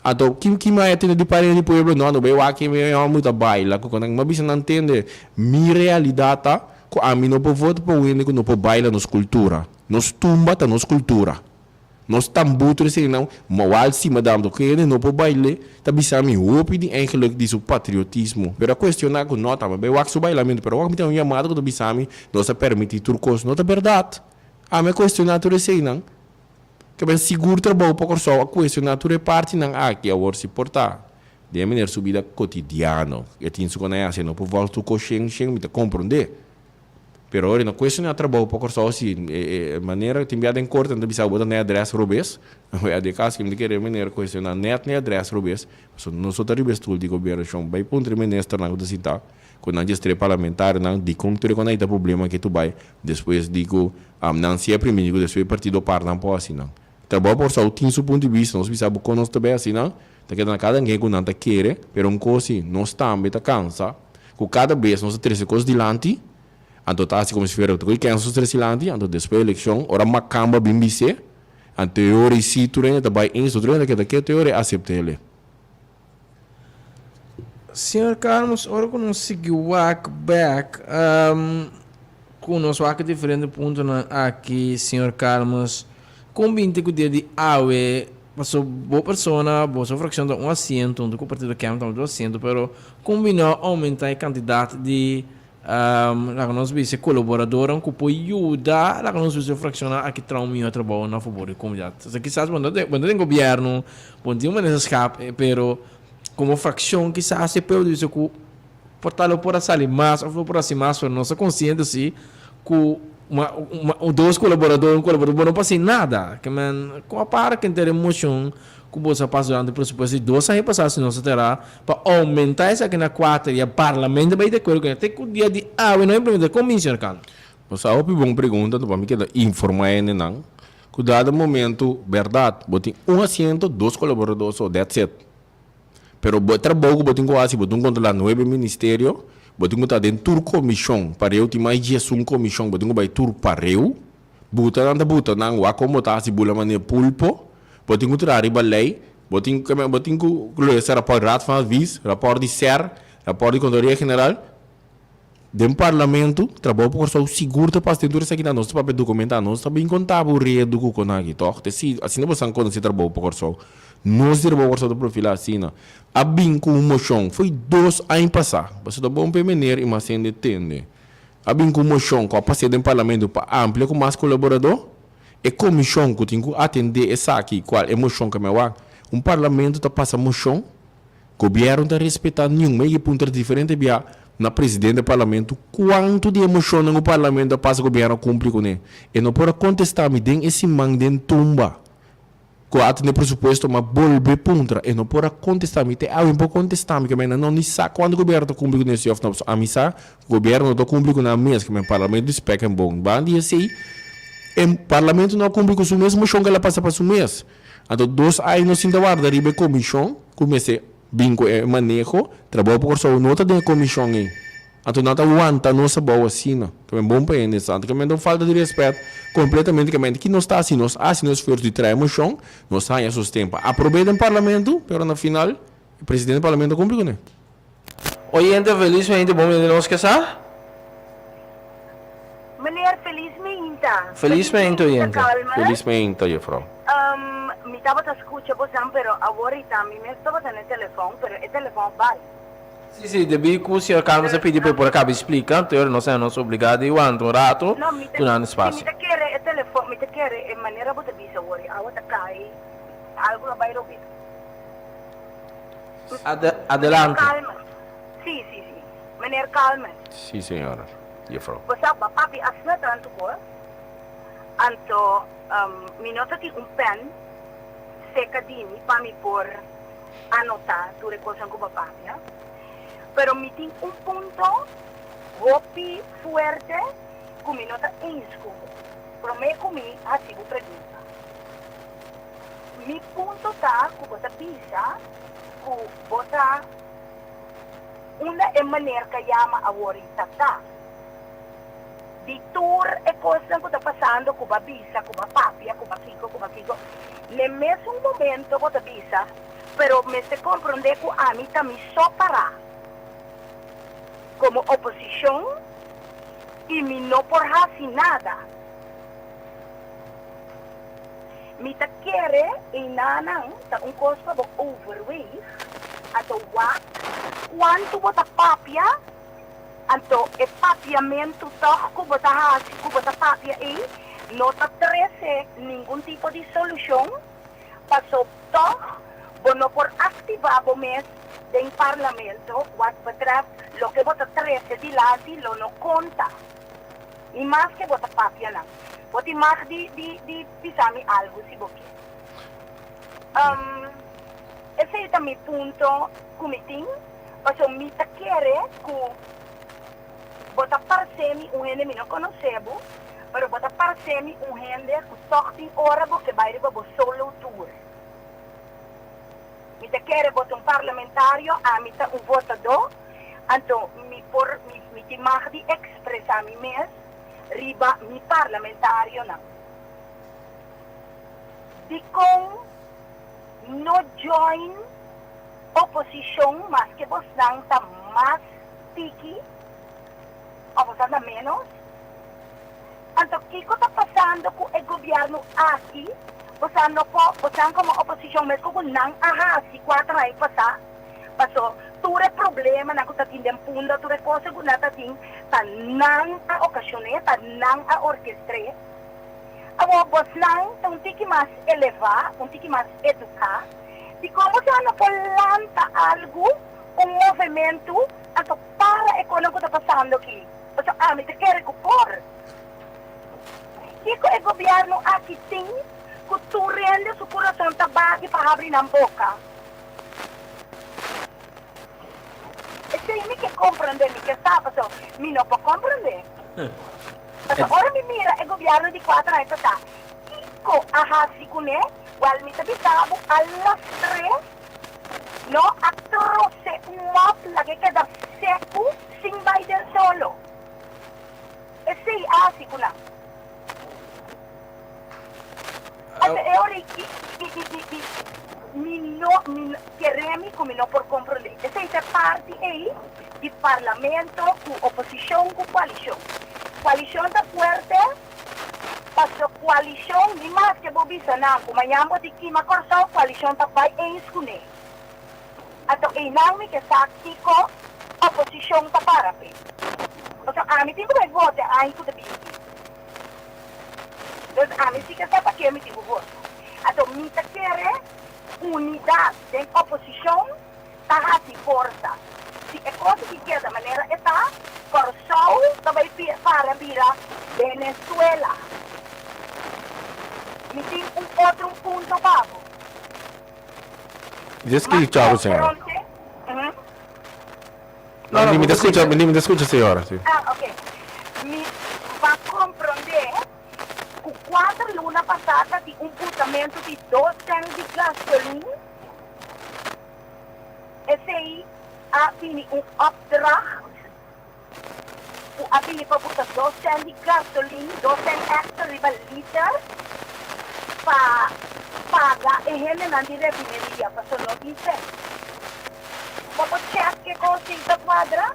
Anto ki ki mi a tende di parent di pueblo? No, no bay wak e homber ta baila cu nan. Mi a bisa nan tende, mi realidad ta cu ami no por vota pa un hende cu no por baila nos cultura. Nos tumba ta nos cultura. Nos tambú tur eseinan, ma wal si madam ta kende no por bail'é, ta bisa mi hopi di eigenlijk di su patriotismo. Pero a cuestiona cu no ta bay wak su bailamento, pero wak mi tin un yamada cu ta bisa mi nos a permiti tur cos. No ta berdad. Ami a cuestiona tur eseinan. Ke ben sigur trabou pa Kòrsou a cuestiona tur e partinan aki awor si por ta den e meneer su bida cotidiano. E tin su con a haci, no por volg tur cos shen shen, mi ta comprende. Pero ora no cuestiona trabou pa Kòrsou si e manera tin bia den korte nan ta bisa bo ta na e adres robes. Wea di e kas mi ta kere manera cuestiona net na e adres robes pasobra nos no ta riba e stul di gobernashon. Bai puntra e ministernan ku ta sinta ku nan djes tres parlamentarionan dikon tur e kon ta problema ke tu bai despues di ku nan si a primindi ku despues partido par nan por hasi nan. Trabou pa Kòrsou tin su punto di bista nos bisa bo kon nos ta bai hasi nan ta keda na kada ken ku nan ta kere pero un kos si nos tambe ta kansa ku kada bes nos ta trese kos dilanti, anto ta hasi komo si fuera ku kens nos trese dilanti, anto despues elekshon ora makamba bin bis'é, anto e ora i si tur hende ta bai eens, otro hende ta keda ketu e ora e asept'el. Señor Carlos, ora ku nos sigui wak bek, ku nos wak e diferente puntonan aki, señor Carlos, Kon binti ku dia di awe, paso bo persona, boso frakshon ta un asiento, huntu ku partido KEM ta otro asiento, pero kon bini a oumentá e kantidat di, laga nos bisa, kolaboradornan ku por yuda, laga nos bisa, e frakshonnan aki traha un mihó trabou na fabor di komunidat? Osea, kisas bo no ta bo no ta den gobièrnu, bo no tin un ministerschap, pero komo frakshon kisas e pueblo di bisa ku por ta lo por a sali mas òf lo por hasi mas, pero nos ta konsiente si ku Ma dos kolaborador, un kolaborador, bo no por hasi nada. Ke men, ku a para kenter e moshon ku boso a pasa durante e presupuesto di dos aña pasá si nos a tera pa oumentá esaki na kuater i e parlamento bai di akuerdo ku te ku dia di awe no a implementá. Kon bin, señor Cano? Bo sa hopi bon pregunta, pa mi keda informá hendenan ku dado momento, bèrdat, bo tin un asiento, dos kolaborador so, that's it. Pero bo e trabou ku bo tin ku hasi, bo tin ku kontrolá nuebe ministerio, bo tin ku ta den tur komishon, pareu tin mas diesun komishon, bo tin ku bai tur pareu, buta nan ta buta nan, wak kon bo ta hasi bula manera pulpo, bo tin ku traha riba lei, bo tin ku bo tin ku lesa rapòrt Raad van Advies, rapòrt di ser, rapòrt di Kontraloria General. Den parlamento, trabou pa Kòrsou sigur ta pasa den tur esaki nan. Nos ta papia dokumentá, nos ta bin kontá bo redu ku kon aki, tòg? Te si, asina bo san konosé trabou pa Kòrsou. Nos di Trabou pa Kòrsou ta profilá asina. A bin ku un moshon, foi dos aña pasá, pasobra ta bon pa e meneer i mas hende tende. A bin ku un moshon ku a pas'é den parlamento pa amplia ku mas kolaboradó. E komishon ku tin ku atendé esaki, kual e moshon ku mi a wak, un parlamento ta pasa moshon, Gobierno ta respeta niun mey e puntra diferente bia na presidente parlamento cuanto di e mocionnan cu parlamento a pasa gobierno a cumpli cune. E no por a contesta mi den e siman den tumba cu a atende presupuesto ma bolbe puntra e no por a contesta mi te awe por contesta mi ke men nan no ni sa cuanto gobierno ta cumpli cune si of no pasobra ami sa cu gobierno no ta cumpli cu nan mes ke men parlamento di spek en bon banda di esey e parlamento no a cumpli cu su mes mocion cu el a pasa pa su mes. Anto dos aña nos tin ta warda riba e komishon ku mester bin ku e maneho. Trabou pa Kòrsou no ta den e komishon ei. Anto nan ta wanta nos abou asina. Ta ben bon pa hende sa. Anto ke men ta un falta di rèspèt kompletamente. Ke men ki nos ta hasi? Nos hasi nos esfuerso di traha e moshon, nos haña sosten pa aprob'é den parlamento, pero na final e presidente di parlamento a kumpli kuné. Oyente felis meinta bon bini nos ke sa. Meneer felis meinta. Felis meinta oyente. Felis meinta juffrouw. Mi tabata scucha bosan pero aworita mi mes tabata na e telefon pero e telefon a bai. Si si debí cu señor Carlos a pidi pa e por a caba explica anto ora nos a nos obliga di wanta un rato No mi ta dunando si espacio. mi ta kere e telefon mi ta kere e manera bo ta bisa awor e awa ta cay algo a bai robes. Adelante. Meneer Kalman. Sí, sí, sí. Meneer Kalman. Sí, señora. Juffrouw. Bo sa, bo papi asina tantu kos, anto mi no ta tin un pen seka di mi pa mi por anotá tur e kosnan ku bo papia. Pero mi tin un punto hopi fuerte ku mi no ta eens ku bo. Promé ku mi hasi bo pregunta. Mi punto ta ku bo ta bisa ku bo ta unda e meneer ka yama aworita ta. Di tur e kosnan ku ta pasando ku bo a bisa, ku bo a papia, ku bo a kiko, ku bo a kiko, n'e mesun momento bo ta bisa. Pero mester komprondé ku ami ta mi so pará komo oposishon i mi no por hasi nada. Mi ta kere einanan ta un kos pa bo overweeg anto wak kuantu bo ta papia anto e papiamentu tòg ku bo ta hasi ku bo ta papia ei no ta trese ningun tipo di solushon paso tòg bo no por aktivá bo mes den parlamento wat betreft loke bo ta trese dilanti lo no konta. Ni maske bo ta papia nan. Bo tin mag di di di bisa mi algu si bo ke. Um, esei ta mi punto ku mi tin, paso mi ta kere ku bo ta parse mi un hende, mi no konosé bo, pero bo ta parse mi un hende ku tòg tin ora bo ke bai riba bo solo tour. Mi ta kere bo ta un parlamentario, ami ta un votadó, anto mi por, mi, mi tin mag di expresá mi mes riba mi parlamentarionan. Dikon no join oposishon maske bosnan ta mas tiki òf bosnan ta ménos? Anto kiko ta pasando ku e gobièrnu aki? Bosan no por, bosan komo oposishon meskos ku nan a hasi kuater aña pasá, paso tur e problemanan ku ta tin den Punda, tur e kosnan ku nan ta tin, ta nan a okashon'é, ta nan a orkestr'é. Awor bosnan ta un tiki mas elevá, un tiki mas eduká, dikon bosan no por lanta algu, un movementu, anto para e kosnan ku ta pasando aki? Pasobra ami ta kere ku por. Kiko e gobièrnu aki tin ku tur hende su kurason ta bati pa habri nan boka? Esei mi ke komprendé, mi ke sa, pasobra mi no por komprendé. Pasobra ora mi mira e gobièrnu di kuater aña pasá, kiko a hasi kuné? Wèl, mi ta bisa bo, a lastr'é, no a trose un mòp laga e keda seku sin bai den solo. Esei a hasi ku nan. Ata e ora ei i mi no mi kere mi ku mi no por komprondé. Esei ta e parti ei di parlamento ku oposishon ku koalishon. Koalishon ta fuerte pasobra koalishon ni maske bo bisa nan ku mañan bo tin kima Kòrsou koalishon ta bai eens kuné. Anto einan mi ke sa kiko oposishon ta para p'e. Pasobra ami tin ku bai vota aña ku ta bini. Dus ami si ke sa pa ke mi tin ku vota. Anto mi ta kere unidat den oposishon ta hasi forsa. Si e kos aki keda manera e ta, Kòrsou ta bai para bira Venezuela. Mi tin un otro punto pa bo. Dios ki chavo señora. No, no, mi ta escucha, mi ta escucha señora, sí. Ah, ok. Mi va comprende ku cuatro luna pasá ta tin un butamento di dos cent di gasolin. Esei a bini un opdracht ku a bini pa buta dos sènt di gasolin, dos sènt èkstra riba liter pa paga e hendenan di refineria pasobra no tin sènt. Bo por chèk ke kos ei ta kuadra?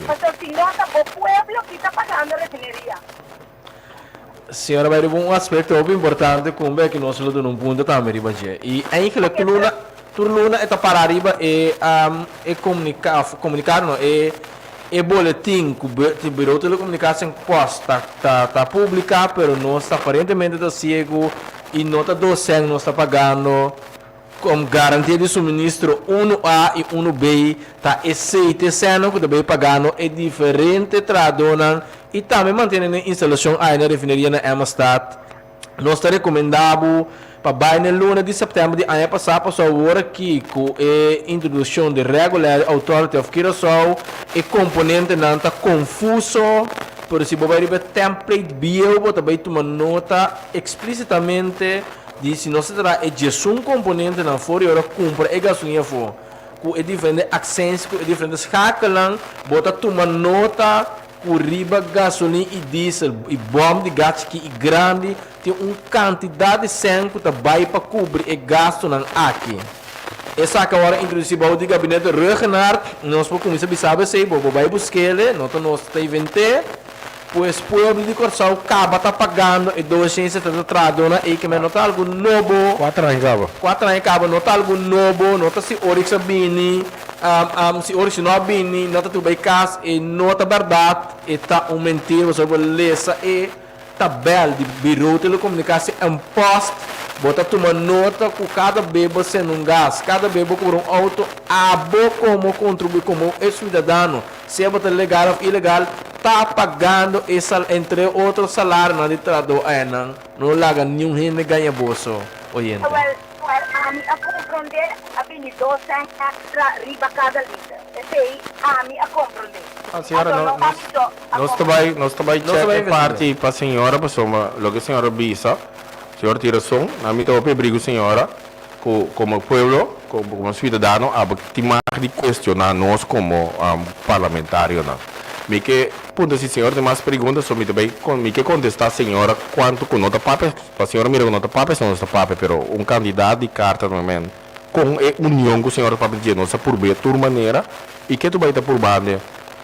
Pasobra si no ta bo pueblo ki ta pagando refineria. Señora bai riba un aspecto hopi importante cumbe aki nos lo duna un punto tambe riba dje. Y eigenlijk tur luna, tur luna e ta para riba e e comunica, comunicado no, e e boletin cu Bureau Telecomunicatie en Post ta ta ta publica, pero nos ta aparentemente ta ciego y no ta docen nos ta pagando Kom garantia di suministro unu A i unu B ta esei te sènan ku ta bay pagando e diferente trahadónan i tambe mantene nan instalashon ai na refineria na Emmastad. Nos ta rekomendá bo pa bai na luna di sèptèmber di aña pasá pasobra awor aki ku e introdukshon di Regulatory Authority of Curaçao e komponentenan ta konfuso, pero si bo bai riba e template bieu bo ta bay tuma nota eksplísitamente Di si nos ta traha e djesun komponentenan for di ora kumpra e gasolina afó, ku e diferente aksens, ku e diferente schakelnan, bo ta tuma nota. Ku riba gasolin i diesel i bòm di gas chikí i grandi tin un kantidat di sèn ku ta bai pa kubri e gastunan aki. Esaki awor a introdusí bou di gabinete Rhuggenaath. Nos por kuminsá bisa bo esei, bo por bai busk'el, no ta nos ta invent'é. Pues pueblo di Kòrsou kaba ta pagando e 270 trahadónan ei, kemey no ta algu nobo. Kuater aña kaba. Kuater aña kaba, no ta algu nobo, no ta si Oryx a bini, si Oryx no a bini, no ta tur bai kas, e no ta bèrdat, e ta un mentira, pasobra bo lesa e tabèl di Bureau Telecomunicatie en Post, bo ta tuma nota ku kada be bo sende un gas, kada be bo kubra un outo, abo komo kontribu komo e suidadano, Sea bo ta legal of ilegal, ta pagando e sal entre otro salarionan di trahadó ayanan. No laga niun hende gaña boso, oyente. Wel, wel, ami a comprende a bini dos cent extra riba cada liter. Esey ami a comprende. Ah, señora, Anto no, no nos, ami so a nos ta comprende. bai, nos ta bai Nos ta check bai e investiga. parti pa señora pasobra loke señora bisa, señora tin razon, ami ta hopi abri cu señora. Ku komo pueblo, komo suidadano abo tin mag di kuestioná nos komo parlamentarionan. Mi ke puntra si señor tin mas pregunta so mi ta bai mi ke kontestá señora kuantu ku no ta papia pa señora mira ku no ta papia so nos ta papia pero un kantidat di karta no men kon e union ku señora ta papia di dje nos a purb'é tur manera i ke tur bai ta purbando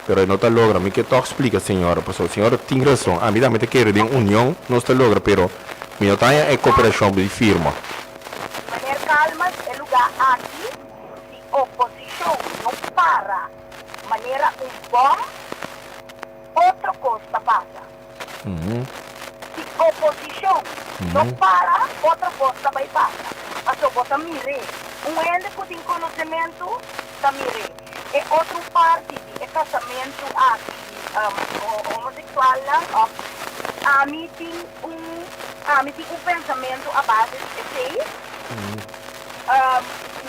pero e no ta logra mi ke tòg splika señora pasobra señora tin rason ami tambe ta kere den union nos ta logra pero mi no ta haña e koperashon di firma. Meneer Calmes e lugar aki si oposicion no para manera un bom otro cos ta pasa. Si oposicion no para otro cos ta bay pasa. Paso bo ta mire un hende cu tin conocemento ta mire e otro parti di e casamento aki homosexualnan of ami tin un Ami tin un pensamentu a base di esei.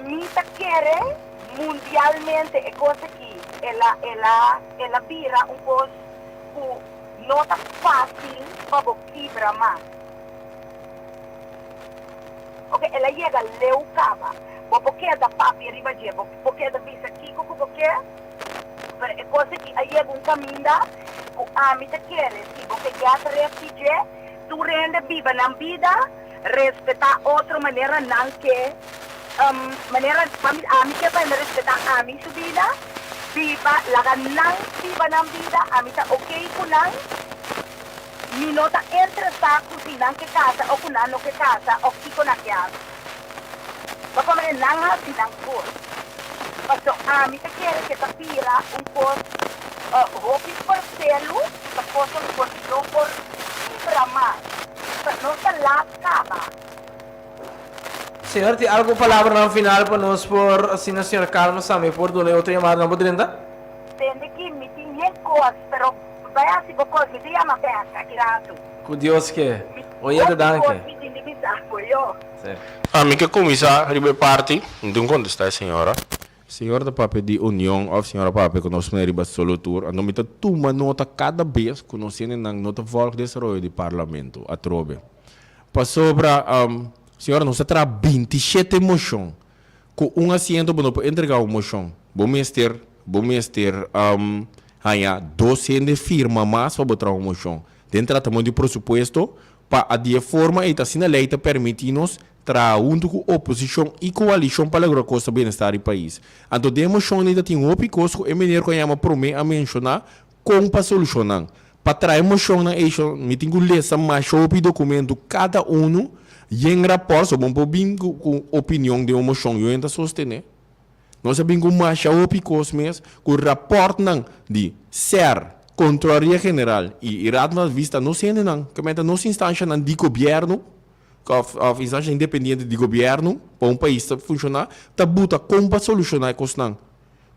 Mi ta kere mundialmente e kos aki el a el a el a bira un kos ku no ta fásil pa bo kibra mas. Oke, el a yega leu kaba. Bo por keda papia riba dje, bo por keda bisa kiko ku bo ke, pero e kos aki a yega un kaminda ku ami ta kere si bo ke get ref di dje, Tur hende biba nan bida, respetá otro manera nan ke, manera ami ke pa hende respetá ami su bida, biba, laga nan biba nan bida, ami ta ok ku nan, mi no ta interesá ku si nan ke kasa o ku nan no ke kasa o kiko nan ke hasi. Pasobra nan hasi nan kos. Paso ami ta kere ke ta bira un kos hopi ferfelu, ta kos ku no por kibra mas. Ta nos ta laat kaba. Señor tin algun palabranan final pa nos por asina señor Calmes tambe por duna e otro yamada nan por drenta? Tende ki mi tin hen kos pero bai hasi bo kos mi ta yama bek aki ratu. Ku Dios ke. Oyente Hopi kos danki. mi tin di bisa bo yo. Ami ke kuminsá riba e parti, mi tin kontestá e señora. Señor ta papia di union òf señora papia ku nos mira riba solo tur, anto mi ta tuma nota kada bes ku nos hendenan no ta vòlg desaroyo di parlamento atrobe. Pasobra, señora, nos a traha 27 moshon. Ku un asiento bo no por entregá un moshon. Bo mester, bo mester haña dos hende firma mas pa bo traha un moshon. Den tratamentu di presupuesto, Pa a di e forma ei ta asina lei ta permití nos traha huntu ku oposishon i koalishon pa logra kos ta bienestar di pais. Anto den e moshon ei ta tin hopi kos ku e meneer ku a yama promé a menshoná kon pa solushonan. Pa traha e moshonnan ei mi tin ku lesa masha hopi dokumentu kada unu yen rapòrt so bo por bin ku opinion den un moshon yo ta sostené. Nos a bin ku masha hopi kos mes ku rapòrtnan di ser, Kontrolaria General i Raad van Advies ta nos hendenan, ke mester nos instanshanan di gobièrnu òf òf instansha independiente di gobièrnu pa un pais ta funshoná, ta buta kon pa solushoná e kosnan.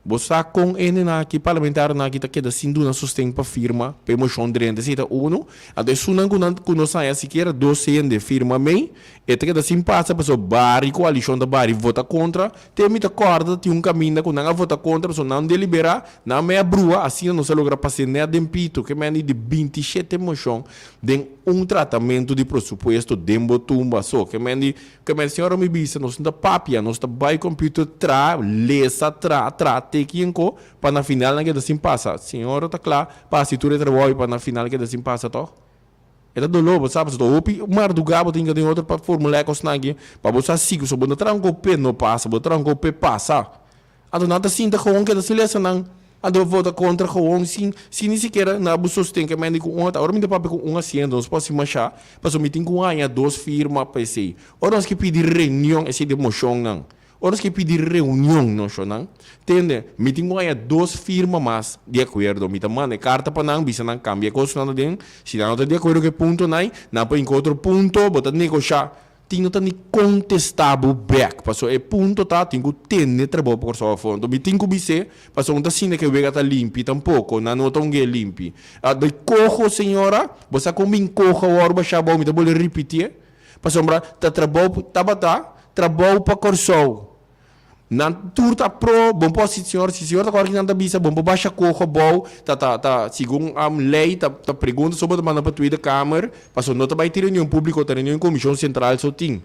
Bo sa kon hendenan aki, parlamentarionan aki ta keda sin duna sosten pa firma pa e moshon drenta? Esei ta unu. Anto esunnan ku nan ku nos haña sikiera dos hende firma mei, e ta keda sin pasa pasobra bari koalishon ta bari vota kontra. Te mi ta kòrda ta tin un kaminda ku nan a vota kontra pasobra nan deliberá, nan mei a brua, asina nos a logra pas'é nèt den pito, ke mende di 27 moshon den un tratamentu di presupuesto den bo tumba. So, ke mende, ke mende señora mi bisa, nos no ta papia, nos ta bai computer tra, lesa, tra, tra. strategia ko pa na final nan keda sin pasa. Señora ta kla pa hasi tur e trabou i pa na final keda sin pasa tòg? E ta doló, bo sa, pasobra hopi mardugá bo tin ke den otro pa formulá e kosnan aki pa bo sa sigur. So bo no traha un kope no pasa, bo traha un kope pasa. Anto nan ta sinta gewoon keda sin lesa nan. Anto bo vota kontra gewoon sin sin ni sikiera na bo sosten ke mende ku un. Ora mi ta papia ku un asiento nos por hasi mashá pasobra mi tin ku haña dos firma pa esei. Ora nos ke pidi reunion esei ta e moshonnan. Ora nos ke pidi reunion nos shonnan tende mi tin ku haña dos firma mas di akuerdo. Mi ta manda e karta pa nan bisa nan kambia e kosnan aden. Si nan no ta di akuerdo ku e puntonan ei nan por hinka otro punto bo ta negoshá. Tin no ta ni contesta bo bek pasobra e punto ta tin cu tene trabou pa Corsou afo anto mi tin cu bis'é pasobra un ta sinti cu e wega ta limpi tampoco nan no ta un ge limpi a di coho señora bo sa con bin coho awor basha abou mi ta bolbe ripitié pasobra ta trabou tabata trabou pa Corsou Nan tur ta pro, bon por si señor, si señor ta kòrda ki nan ta bisa, bon por basha koho abou, ta ta ta segun lei ta ta pregunta so bo ta manda pa Tweede Kamer, pasobra no ta bai tin reunion públiko, ta reunion komishon sentral so tin.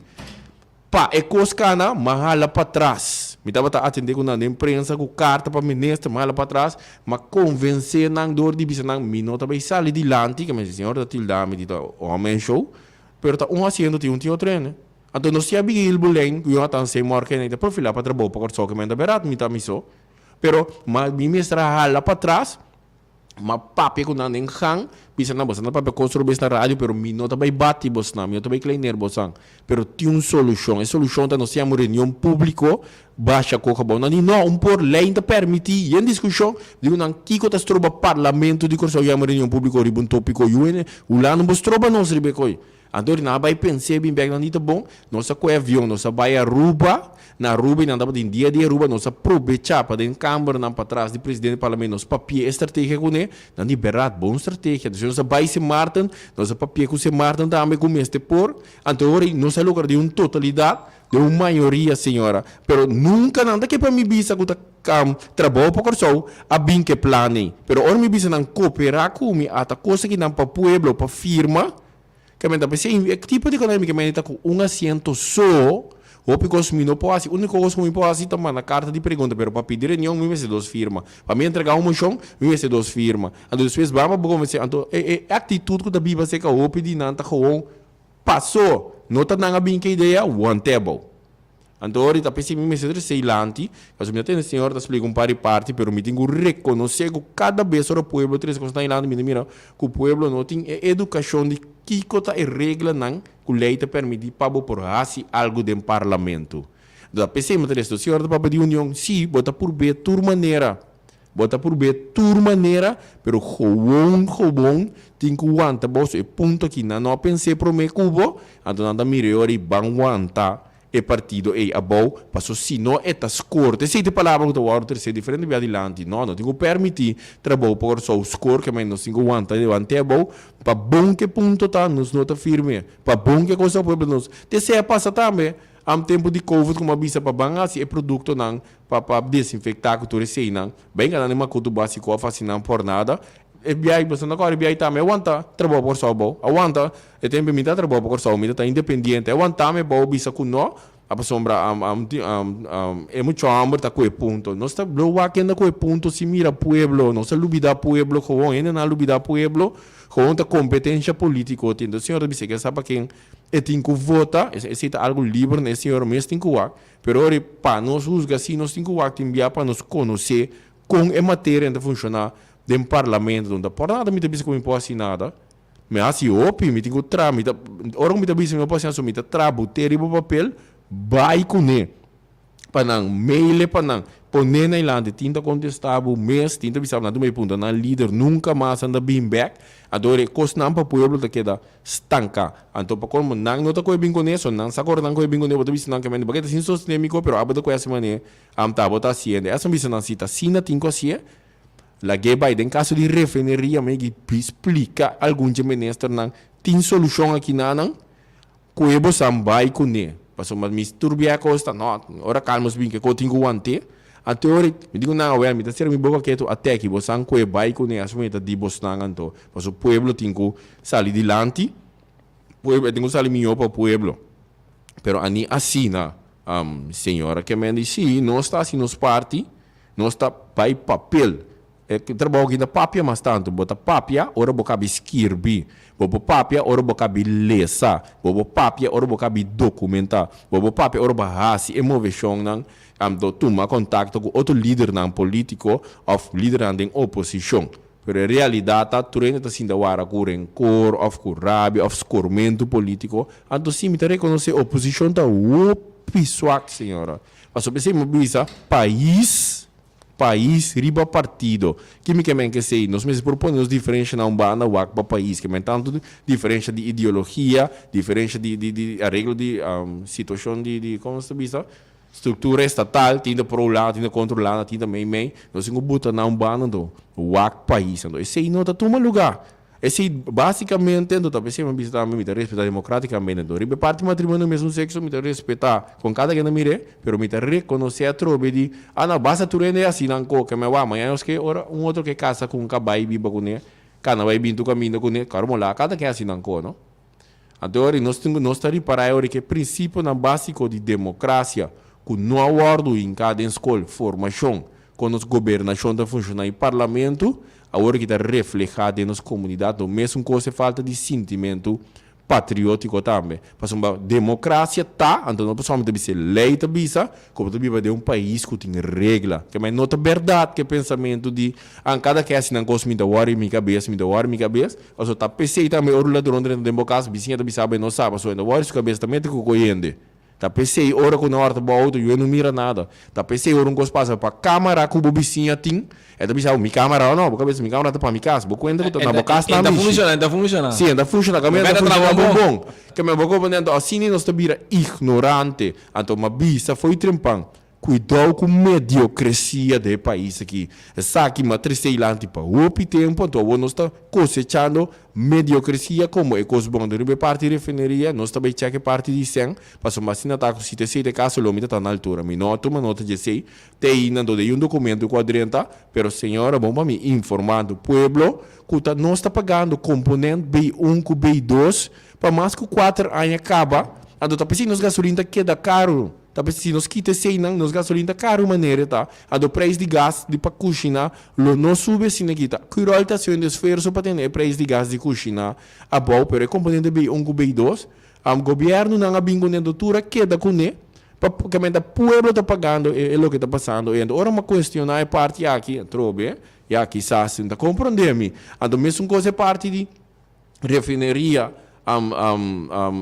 Pa e kos kana, m'a hala patras. Mi tabata atendé ku nan den prensa ku karta pa minister, m'a hala patras, m'a konvensé nan dor di bisa nan mi no ta bai sali dilanti, ke mi si señor ta tilda mi di ta hòmen show, pero ta un hasiendo tin un tin otro hende. Anto nos tin Abigail Boleyn ku Jonathan Seymour kende ta profilá pa trabou pa Kòrsou ke men ta berat mi ta mi so. Pero ma mi mester a hala patras, m'a papia ku nan den gang, bisa nan boso ta papia kos robes na radio pero mi no ta bai bati bosnan, mi no ta bai kleineer bosan. Pero tin un solushon, e solushon ta nos tin un reunion públiko basha koka abou. Nan di no, un por lei ta permití yen diskushon, mi di ku nan kiko ta stroba parlamento di Kòrsou yama reunion públiko riba un tópiko yu hende Hulanda bo stroba nos riba e koi. Anto nan a bai pens'é bin bèk nan di ta bon, nos a kohe avion, nos a bai Aruba, na Aruba i nan tabatin dia di Aruba, nos a probechá pa den kambernan patras di presidente di parlamento nos papi'é e strategia kuné, nan di bèrdat bon strategia, entonces nos a bai Sint Maarten, nos a papi'é ku Sint Maarten tambe ku mester por, anto ora nos a logra den un totalidat, den un mayoria señora, pero nunka nan ta ke pa mi bisa ku ta trabou pa Kòrsou a bin ku e plan ei, pero ora mi bisa nan koperá ku mi ata kos aki nan pa pueblo pa firma. Ke men ta pensa e tipo di economia ke men ta ku un asiento so, hopi kos mi no por hasi. Uniko kos ku mi por hasi ta manda karta di pregunta, pero pa pidi reunion mi mester dos firma. Pa mi entrega un moshon mi mester dos firma. Anto despues ban pa bo konvensé. Anto e e aktitut ku ta biba serka hopi di nan ta gewoon paso. No ta nan a bin ke idea, want'é bo. Anto ora ta p'esei mi mester trese dilanti, pasobra mi ta tende Señor ta splika un par di parti, pero mi tin ku rekonosé ku kada bes ora pueblo trese kosnan dilanti mi ta mira ku pueblo no tin e edukashon di kiko ta e reglanan ku lei ta permití pa bo por hasi algu den parlamento. Anto ta p'esei mi ta trese. Señor ta papia di union, sí, bo ta purb'é tur manera. Bo ta purb'é tur manera, pero gewoon gewoon tin ku wanta boso e punto aki. Nan no a pens'é promé ku bo, anto nan ta mir'é ora i ban wanta e partido ei abou, paso si no e ta score. Ta esei ta e palabra ku ta wòrdu tresé diferente bia dilanti. No, no tin ku permití trabou pa Kòrsou score, ke men nos tin ku wanta levant'é abou. Pa bon ke punto ta, nos no ta firme. Pa bon ke kos ta pueblo nos. Ta esei a pasa tambe am tempu di covid ku mi a bisa pa ban hasi e produktonan pa pa desinfektá ku tur eseinan. Benga nan den makutu básiko òf hasi nan por nada. E biahi, boso no kòrda e biahi tambe a wanta trabou pa Kòrsou abou. A wanta, e tempu mi ta trabou pa Kòrsou, mi ta ta independiente. A wanta mi abou bisa ku no, a pasobra e mucha hòmber ta ku e punto. Nos ta lo wak kende ku e punto sin mira pueblo. Nos a lubida pueblo gewoon. Hendenan a lubida pueblo gewoon ta kompetensha polítiko tin. Entonces señor ta bisa ke sa pa ken e tin ku vota. Esei ta algu liber na e señor mes tin ku wak. Pero ora pa nos husga si nos tin ku wak tin bia pa nos konosé kon e materia ta funshoná den parlamento. No ta por nada mi ta bisa ku mi por hasi nada. Mi a hasi hopi, mi tin ku traha, mi ta, ora ku mi ta bisa mi no por hasi nada, so mi ta traha bot'é riba papel, bai kuné pa nan, mail'é pa nan, pon'é na dilanti, tin ta kontestá bo mes, tin ta bisa bo, nan ta bai puntra nan lider, nunka mas nan ta bin bèk. Anto ora e kosnan pa pueblo ta keda stanká. Anto pa komo nan no ta kohe bin kuné, so nan sa ku ora nan kohe bin kuné, bo ta bisa nan ke mende, bo ke ta sin sostené mi ko, pero abo ta kohe hasi manera Am tabata hasiendo. Esnan bisa nan si ta asina tin ku hasié, lag'é bai. Den kaso di refineria mi a splika algun dje ministernan tin solushon aki nanan ku e bosan bai kuné. Pasobra mi tur bia kos ta no, ora Calmos bin ke ko tin ku want'é. Anto ora mi di ku nan awel mi ta sera mi boka ketu ateki bosan ku e bai kuné asina mi ta di bosnan anto. Pasobra pueblo tin ku sali dilanti, pueblo e tin ku sali mihó pa pueblo. Pero ani asina. Señora Kemendi, Sí, nos ta hasi nos parti. Nos ta bai papel. E trabou aki ta papia mas tantu. Bo ta papia ora bo kabi skirbi. Bo por papia ora bo kabi lesa. Bo por papia ora bo kabi dokumenta. Bo por papia ora bo hasi e moveshonnan anto tuma kontakto ku otro lidernan politiko òf lidernan den oposishon. Pero e realidat ta tur hende ta sinta wara ku renkor òf ku rabia òf skormentu politiko. Anto si mi ta rekonosé oposishon ta hopi swak señora. Pasobra esei mi a bisa pais pais riba partido. Ki mi ke men ke esei? Nos mester por pone nos diferensha na un banda wak pa pais. Ke men tantu diferensha di ideologia, diferensha di di di areglo di situashon di di komo nos ta bisa? Struktura estatal, tin ta pro landa, tin ta kontra landa, tin ta mei mei. Nos tin ku buta na un banda anto wak pais. Anto esei no ta tuma lugá. Esei básikamente anto ta p'esei mi a bisa tambe mi ta respetá demokratikamente. Anto riba e parti matrimonio mesun sekso mi ta respetá kon kada ken ta mir'é, pero mi ta rekonosé atrobe di, ah no, basta tur hende hasi nan koke, mi a wak mañana nos ke ora un otro ke kasa ku un kabai biba kuné, kana bai bin tur kaminda kuné, karo molá kada ken hasi nan ko, no? Anto ora nos tin ku nos ta ripará e ora ku e prinsipionan básiko di demokrasia ku no a wòrdu hinká den skol, formashon, kon nos gobernashon ta funshoná i parlamento, awor ki ta reflehá den nos komunidat lo mesun kos e falta di sintimentu patriótiko tambe. Pasobra demokrasia ta, anto no pasobra mi ta bisa e lei ta bisa, ku bo ta biba den un pais ku tin regla. Ke men no ta bèrdat ku e pensamentu di, an kada ke hasi nan kos mi ta wòri mi kabes, mi ta wòri mi kabes. Pasobra ta p'esei tambe ora un ladron drenta den bo kas, bisiña ta bisa bo e no sa, pasobra e ta wòri su kabes ta mete ku koyende. Ta p'esei ora ku nan hòrta bo outo, yu e no mira nada. Ta p'esei ora un kos pasa pa kamara ku bo bisiña tin, e ta bisa bo, mi kamara no, bo kabes mi kamara ta pa mi kas. Bo kuenta ku ta na bo kas nan mishi. E ta funshoná. Si, e ta funshoná. Kaminda ta funshoná bon bon. Kaminda bo koba anto asina nos ta bira ignorante. Anto m'a bisa fo'i trempan, Kuidou ku mediokresia den e pais aki. Esaki m'a trese dilanti pa hopi tempu, anto awor nos ta kosechando mediokresia komo e kos bon. Riba e parti refineria nos ta bai chèk e parti di sèn, pasobra asina ta ku si ta esei ta e kaso lo mi ta ta na altura. Mi no a tuma nota dje esei te ainda, anto den un dokumento ku a drenta, pero señora bon pa mi informando pueblo ku ta nos ta pagando komponent B un ku B dos pa mas ku kuater aña kaba, anto ta p'esei nos gasolin ta keda karu. Ta p'esei si nos kita eseinan, nos gasolin ta karu manera e ta, anto preis di gas di pa kushiná lo no subi asina aki. Ta Curoil ta hasiendo esfuerso pa tene e preis di gas di kushiná abou, pero e komponente B un ku B dos, gobièrnunan a bin kuné, anto tur a keda kuné, pa kamente pueblo ta pagando e loke ta pasando. I anto ora mi a kuestioná e parti aki atrobe, ya kisas sin ta komprondé mi. Anto mesun kos e parti di. Refineria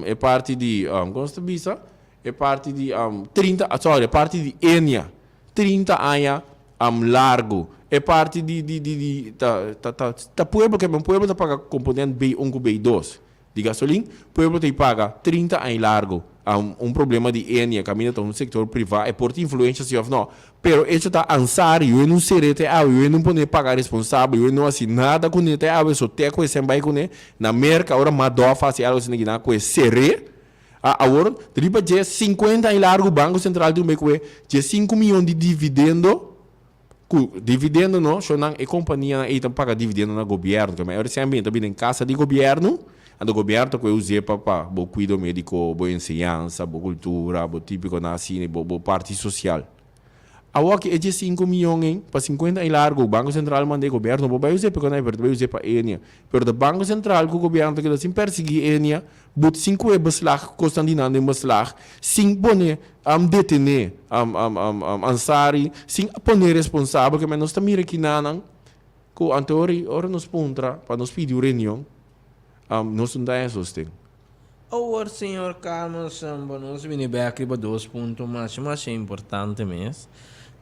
e parti di kon ta bisa e parti di 30 sorry e parti di Enia 30 aña largu e parti di di di di ta ta ta ta pueblo ke men pueblo ta paga komponent B un ku B dos di gasolin pueblo ta paga 30 aña largu un problema di Enia kaminda ta un sektor priva e por tin influensha si of no Pero echo ta ansari, yo e no ser'é te awe, yo e no pon'é paga responsabel, yo e no hasi nada kuné te awe, so te ku esei bai kuné. Na Merka ora Madoff hasi algo asina kinan ku e ser'é. A awor riba dje sinkuenta aña largu Banko Sentral tin un ku e dje sinku miyon di dividendo ku dividendo no shownan e kompanianan ei ta paga dividendo na gobièrnu keme ora esei ta bini den kasa di gobièrnu anto gobièrnu ta ku e us'é pa pa bo kuido médiko bo enseñansa bo kultura bo típikonan asina bo bo parti sosial. Awor ki e dje sinku miyon ei, pa sinkuenta aña largu, Banko Sentral manda e gobièrnu no por bai us'é pa kona pero ta bai us'é pa Enia. Pero ta Banko Sentral ku gobièrnu ta keda sin persiguí Enia, but sin ku e beslag, kosnan di nan den beslag, sin pone detené Ansary, sin pone responsabel, ke men nos ta mira kinanan ku anto ora nos puntra pa nos pidi un reunion, nos no ta haña sosten. Awor señor Carlos, bo nos bini bek riba dos punto masha masha importante mes.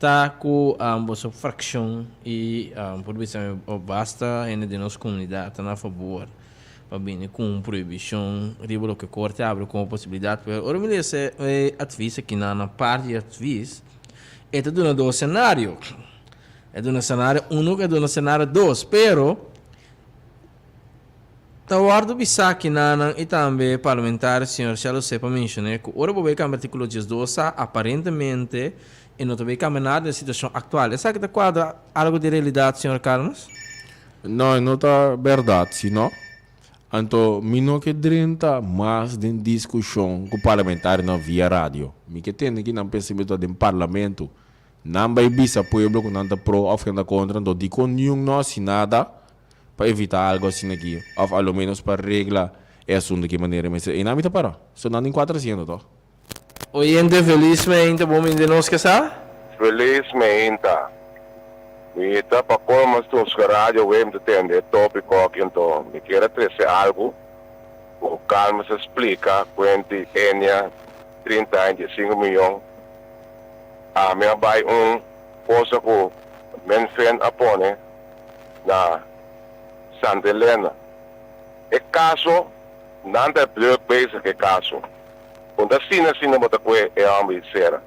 Ta cu boso fraccion y por bisa mi basta hende den nos comunidad ta na fabor pa bini cu un prohibicion riba loke corte abri como posibilidad. Pero ora mi lesa e advies aki na na parti di advies e ta duna dos scenario. E duna scenario uno cu e duna scenario dos, pero. Ta wòrdu bisá kinanan i tambe parlamentario señor Shelo Sepa menshoné ku ora bo bai kambia artíkulo 12 a, aparentemente e no ta bai kambia nada den e situashon aktual. Esaki ta kuadra algu di realidat, señor Carmes? No, e no ta bèrdat si no. Anto mi no ke drenta mas den diskushon ku parlamentarionan via radio. Mi ke tende ki nan pensamentu ta den parlamento. Nan bai bisa pueblo ku nan ta pro òf nan ta kontra, anto dikon niun no hasi nada pa evitá algu asina aki òf a lo ménos pa regla e asuntu aki manera mester. Einan mi ta para. So nan tin kuater asiento tòg? Oyente felis meinta bo minde nos ke sa? Felis meinta. Mi ta pa colmo stuska radio awe mi ta tende e topico aki anto mi kier a trece algo cu calma sa splica cuenti Enia 30 aña 15 miyon Ami a bai un cosa cu Menfen a pone na Santa Elena. E caso, nan ta druk bezig e caso. Un ta asina asina bo ta cue e homber di cera.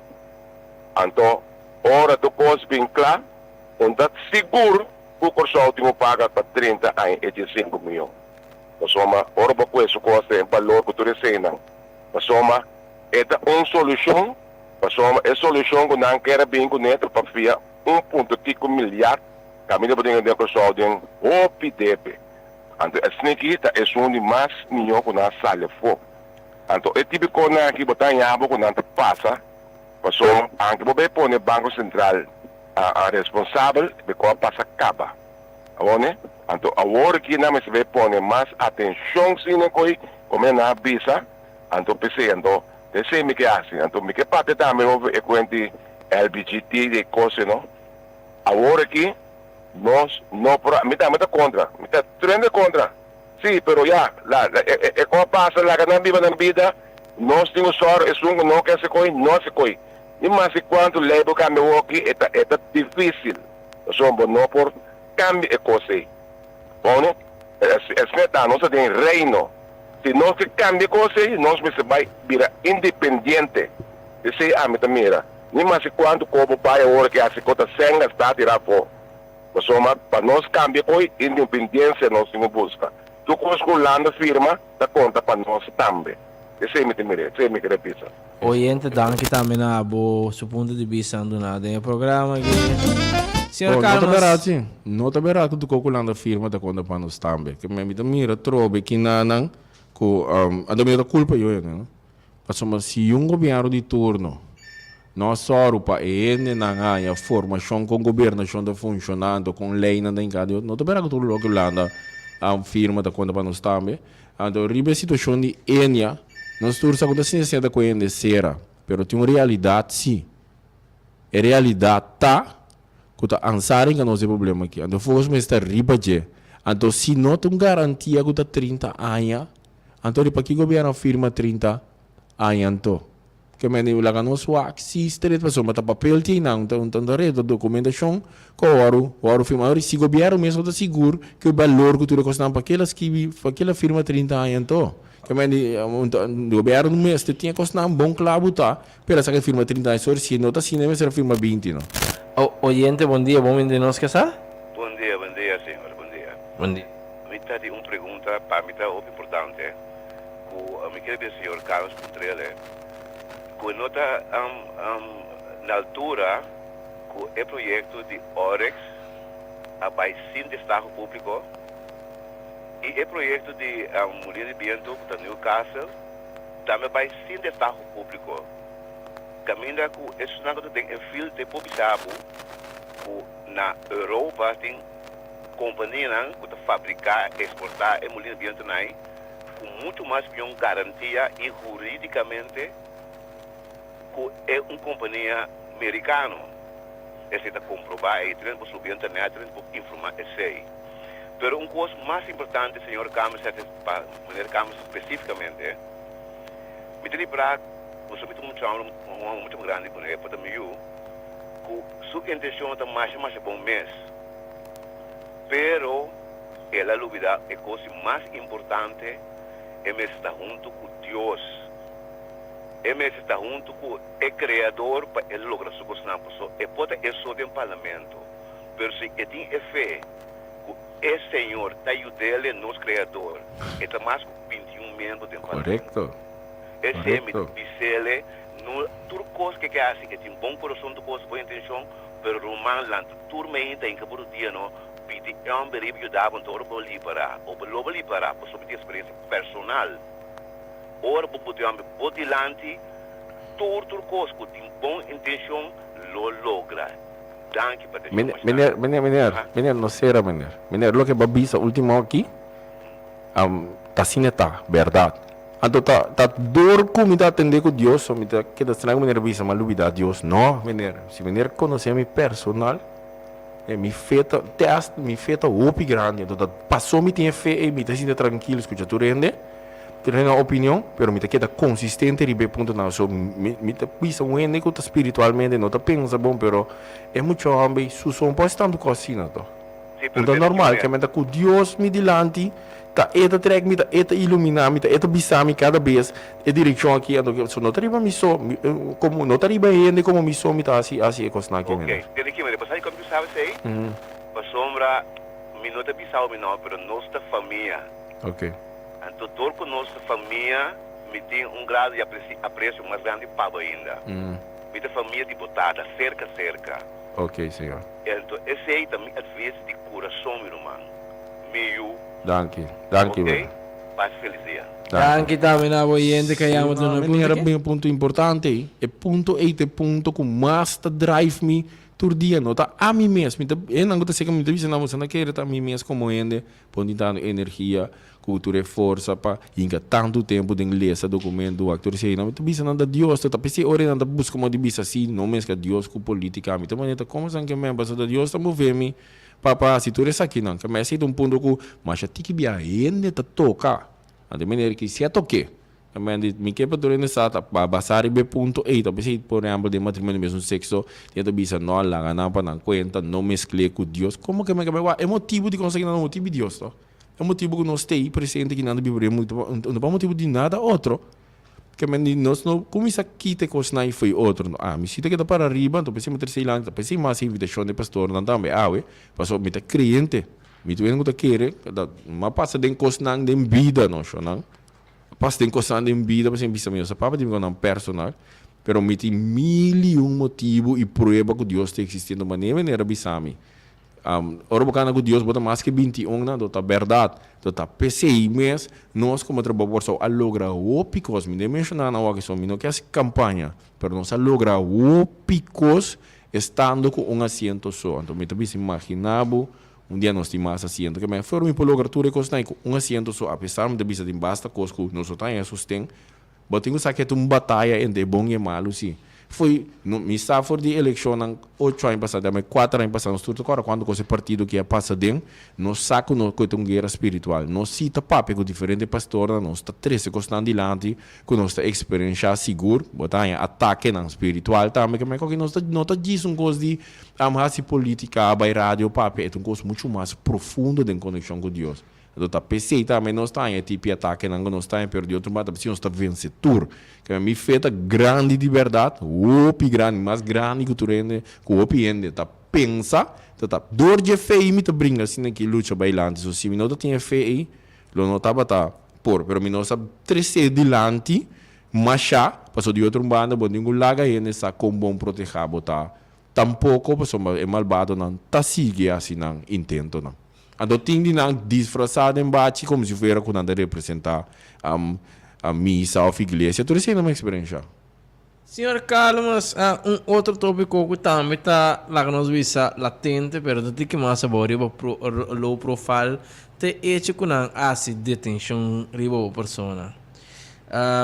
Anto ora tur cos bin cla, un ta sigur cu Corsou tin cu paga pa 30 aña e 15 miyon. Pasobra ora bo cue su cos den balor cu tur eseinan. Pasobra e ta un solucion. Pasobra e solushon ku nan kier a bin kuné ta pa fia un punto kiko milyard kaminda bo tin den Kòrsou den hopi debe. Anto esniki ta esun di mas mihó ku nan a sali afó. Anto e tipikonan aki bo ta haña bo ku nan ta pasa pasobra anke bo bay pone Banko Sentral responsabel e kos a pasa kaba. Awor ne? Anto awor aki nan mester bay pone mas atenshon sine koe komo nan a bisa. Anto p'esei anto t'esei mi ke hasi. Anto mi ke papia tambe over e kuent di LBGT di e kos no. Awor aki nos no por a, mi tambe ta kontra, mi ta tremendo kontra. Si, pero ya, la, la, e, e, e kos a pasa, laga nan biba nan bida, nos tin ku sòru esun ku no ke hasi koi, no hasi koi. Ni maske kuantu lei bo kambia awoki, e ta, e ta difísil, pasobra bo no por kambia e kos ei. Bon, no? Esne ta, nos ta den reino. Si nos ke kambia kos ei, nos mester bai bira independiente. Esei ami ta mira. Ni maske kuantu kobo bai awor ke hasi kos ta sèn gastá tirá afó. Pasobra pa nos kambia koi, independiensia nos tin ku buska. Tur kos ku Hulanda firma ta konta pa nos tambe. Esei mi ta mira, esei mi kere bisa. Oyente danki tambe na bo su punto di bista an duna den e programa aki. Señor Oh, no ta Calmas. berdad si. No ta berdad cu tuco cu landa firma ta conta pa nos tambe. Ke mi ta mira trobe kinanan cu um, anto mi no ta culpa yo hende no. Pasobra si un gobierno di turno no a sòru pa e hendenan haña formacion con gobernacion ta funciona anto con leynan ta hinca di otro, no ta berdad cu tur loke landa firma ta conta pa nos tambe. Anto riba e situacion di Enia, nos tur sa cu ta sinti senta cu hende sera, pero tin un realidad si. E realidad ta cu ta Ansari ca nos e problema aki. Anto focus mester ta riba dje. Anto si no ta un garantia cu ta 30 aña, anto riba ki gobierno a firma 30 aña anto? Ke men di laga nos wak si stret pasobra ta papel tin nan ta un ta reto documentacion cu a wòrdu wòrdu firma. Ahora si gobierno mes no ta sigur cu e balor cu tur e cosnan pa kila skibi pa kila firma 30 aña anto? Ke men di gobierno mester tin e cosnan bon cla buta pero a sa ke firma 30 aña sorry si no ta asina e mester a firma 20 no. Oyente bon dia bon bini nos ke sa? Bon dia bon dia señor bon dia. Bon dia. Mi ta di un pregunta pa mi ta hopi importante. Ku mi kere bisa señor Carlos Puntrele ku e no ta na altura ku e proyekto di Oryx a bai sin destaho públiko i e proyekto di Molina di Biento ku ta Newcastle tambe a bai sin destaho públiko kaminda ku esunnan ku ta den e field te por bisa bo ku na Europa tin kompanianan ku ta fabriká eksportá e Molina di Bientonan ei. ku muchu mas mion garantia i huridikamente ku e un kompania merikano. Esei ta komprobá ei tren por subi internet tren por informá esei. Pero un kos mas importante señor Kamerset pa meneer Kamerset spesifikamente mi ta ripará pasobra mi ta un chòmber un hòmber muchu mas grandi ku mi por ta mi yu ku su intenshon ta masha masha bon mes pero El a lubidá e kos di mas importante, e mester ta huntu ku Dios. E mester ta huntu ku e Kreador pa e logra su kosnan. Pasobra e por ta e so den parlamento, pero si e tin e fe ku e Señor ta yud'el, nos Kreador, e ta mas ku 21 miembro den parlamento. Korekto. Esei mi ta Korekto. bis'el, no tur kos ke ke hasi, e tin bon kurason, tur kos, bon intenshon, pero ruman lanta tur meinta hinka por dia no. Pidi e homber riba yuda bo, anto ora bo libera, o bo lo bo libera, pasobra di experiencia personal, ora bo buta e homber bo dilanti, Tur tur kos ku tin bon intenshon lo logra. Danki pa atenshon masha. Meneer, meneer, meneer, meneer, no sera meneer. Meneer, loke bo a bisa ultimo aki, ta asina ta, berdad. Anto ta, ta dor ku mi ta atende ku Dios, so mi ta keda straño ku meneer a bisa mi a lubida Dios. No, meneer, si meneer konosé mi personal, mi fe ta, test, mi fe ta hopi grandi. Anto ta paso mi tin e fe ei, mi ta sinti trankil skucha tur hende. Tene nan opinion, pero mi ta keda konsistente riba e puntonan. So, mi, mi ta bisa un hende ku ta spiritualmente no ta pensa bon, pero e mucha homber su son por hasi tantu kos asina to. Sí, No pero ta tene normal, ki ke men ta ku Dios mi dilanti, ta E ta trek mi, ta E ta iluminá mi, ta E ta bisa mi kada bes e direkshon aki anto ki. So, no ta riba mi so, mi, komo, no ta riba hende komo mi so mi ta hasi, hasi e kosnan aki, Ok, meneer. tene ki manera. Bo sa dikon mi sabi esei? Pasobra mi no ta bisa bo mi nòmber, pero nos ta famia. Ok. Anto dor ku nos ta famia, mi tin un grado di apresio mas grandi pa bo ainda. Mi ta famia di bo tata, serka serka. Ok, señor. Anto esei ta mi advis di kurason, mi ruman. Mi yu. Danki. Danki, Ok? brother. Pasa felis dia. Danki tambe na bo oyente ku a yama duna Mi punto a ke. bin un punto importante ei. E punto ei ta e punto ku mas ta drive mi tur dia. No ta ami mes. Mi ta, hendenan ku ta seka mi ta bisa nan, boso no kere ta ami mes komo hende. Pon tin tantu energia ku tur e forsa pa hinka tantu tempu den lesa dokumentu wak tur esei. Nan ta bisa nan ta Dios ta p'esei ora nan ta buska modo di bisa si no meskla Dios ku politika. Mi ta manera ta komo esnan ke men pasobra ta Dios ta move mi pa pa hasi tur esakinan. Ke esei ta un punto ku masha tiki bia hende ta toka. Anto e manera ki si a tok'é. Amen di mi ke pa tur hende sa ta pa basa riba e punto ei ta p'esei por ehempel den matrimonio di mesun sexo tin ta bisa no laga nan pa nan cuenta no mezcle cu Dios como ke men ke wak e motibo di cosa kinan ta motibo di Dios to e motibo cu nos ta ei presente kinan ta biba den mundo no pa motibo di nada otro ke men di nos no cuminsa kita e cosnan ei fo'i otro no ami si ta keda para riba anto p'esei mi ta trece dilanti ta p'esei mas invitacion di pastornan tambe awe pasobra mi ta creyente mi tur hende cu ta kere ta mi a pasa den cosnan den bida no shownan. Pas den kosnan den bida pasobra mi bisa mi no sa papia di mi kosnan personal, pero mi tin mil i un motibu i prueba ku Dios ta existiendo manera manera bisa mi. Ora bo kana ku Dios bo ta mas ke 21 nan, ta bèrdat, ta p'esei mes nos komo trabou por a logra hopi kos, mi no e menshona nan awor mi no ke hasi kampaña, pero nos a logra hopi kos estando ku un asiento so, anto mi ta bisa imagina bo Un dia nos tin mas asiento ke mei. Fuera mi por logra tur e kosnan ku un asiento so apesar mi ta bisa tin basta kos ku nos no ta haña sosten. Bo tin ku sa ke ta un bataya entre e bon i e malu si. Fo'i no mi sa for di elekshonnan ocho aña pasa dame kuater aña pasa nos tur ta kòrda kuantu kos e partido ki a pasa den. Nos sa ku no ku e ta un guera spiritual. Nos si ta papia ku diferente pastornan nos ta trese kosnan dilanti ku nos ta eksperenshá sigur. Bo ta haña atakenan spiritual tambe ke mei koki nos ta no ta djis un kos di Am hasi politica, bay radio papia, e ta un cos mucho mas profundo den conexion cu Dios. Anto ta pesey tambe nos ta haña e tipi atakenan cu nos ta haña, pero di otro banda ta pesey nos ta vence tur. Kende mi fe ta grandi di berdad, hopi grandi, mas grandi cu tur hende, cu hopi hende ta pensa, ta ta door dje fe ey mi ta bringa asina ki lucha bay lanti. So si mi no ta tin e fe ey, lo no tabata por, pero mi no sa trece dilanti masha, pasobra di otro banda bo tin cu laga hende sa con bon proteha bo ta. Tampoko pasobra e malbadonan ta sigui hasi nan intentonan. Anto tin di nan disfrasá den bachi komo si fuera ku nan ta representá misa òf iglesia. Tur esei nan eksperenshá. Señor Calmes, un otro tópiko ku tambe ta laga nos bisa latente pero ta tiki mas abou riba low profile ta e echo ku nan hasi detenshon riba bo persona.